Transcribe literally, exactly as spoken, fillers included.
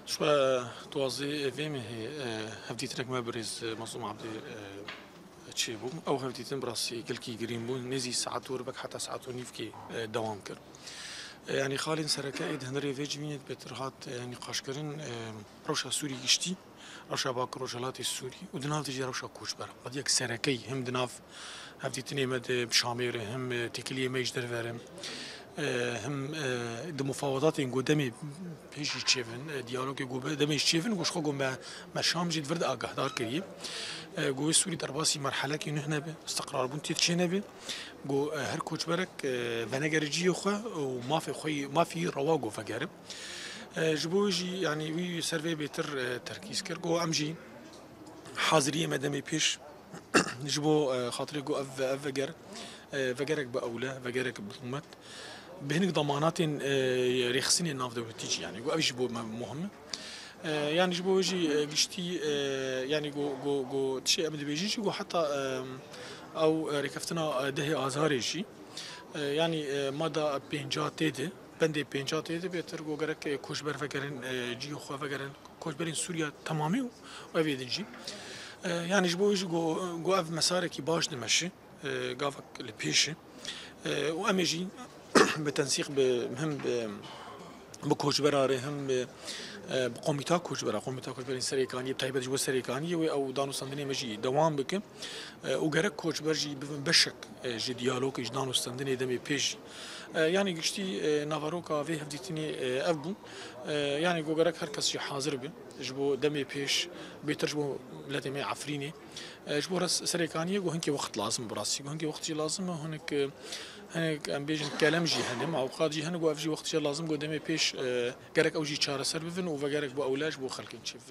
Şuwe duwazdeh vê mehê, e, hevdîtinek me birêz, e, Mazlûm Abdî, e, çêbû. Ew hevdîtin bi rastî gelkî girîn bû. Nêzî saet û ribek heta saet û nîvkê, e, dewam kir. E, yanî xalên sereke ê di hundirê vê civînê de bêtir hat, e, nîqaşkirin, e, rewşa Sûrî giştî, rewşa Bakur Rojhilatê Sûrî û di nav de jî rewşa koçberan. Qediyek serekeyî him di nav hevdîtinê me de bi Şamê re, him, e, têkiliyê me ji derve re, e, him, e, di mufawedatên ku demê pêş jî çêbin, e, diyalogê ku bi demê jî çêbin, ku ji xwe ku me, me Şam jî di vir de agahdar kiriye. E, ku wê Sûrî derbasî merhelekî nuh nebe, istiqrarbûn tê çê nebe. Ku, e, her koçberek, e, venegere cihê xwe û mafê xwe yî, mafî rewa ku vegere. E, ji bo wê jî, yanî wî ser vê bêtir, e, terkîz kir. Ku em jî haziriyê me demê pêş ji bo, e, xatirê ku ev, ev veger, e, vegerek bi ewle, vegerek bi hikûmet, bi hinek damanatên, e, rêxistinên navdewletî jî, yanî ku ev jî bo me muhim e. E, yanî ji bo wê jî, e, giştî, e, yanî ku, ku, ku tiştê em dibêjin jî ku heta, e, ew, e, rêkeftina, e, dehê Azarê jî, e, yanî, e, mada pênca tê de, bendê pênca tê de bêtir ku gerek, e, koçber vegerin, e, cihê xwe vegerin, koçberên Sûriya temamî û evê din jî. E, yanî ji bo wê jî ku, ku ev mesarekî baş dimeşe, e, gavek li pêş e. E, û em ê jî bi tensîq bi, him bi, bi koçbera re, him bi, e, bi komîta koçbera, komîta koçberên Serêkaniyê, bi taybet ji bo Serêkaniyê wê ew danûstandinê me jî dewam bike. E, û gerek koçber jî bibin beşek, e, ji diyalogê, ji danûstandinê demê pêş jî. E, yanî giştî, e, naveroka vê hevdîtinê, e, ev bû. E, yanî ku gerek her kes jî hazir be ji bo demê pêş, bêtir ji bo miletê me Efrînê. E, ji bo res-, Serêkaniyê ku hinkê wext lazim bi rastî. Ku hinkê wext jî lazim e, hinek, e, hinek em bêjin kelem jî hene, mawqat jî hene, ku ev jî wext jî lazim ku demê pêş, e, gerek ew jî çareser bibin û vegerek bi ewle ji bo xelkên çê bibin.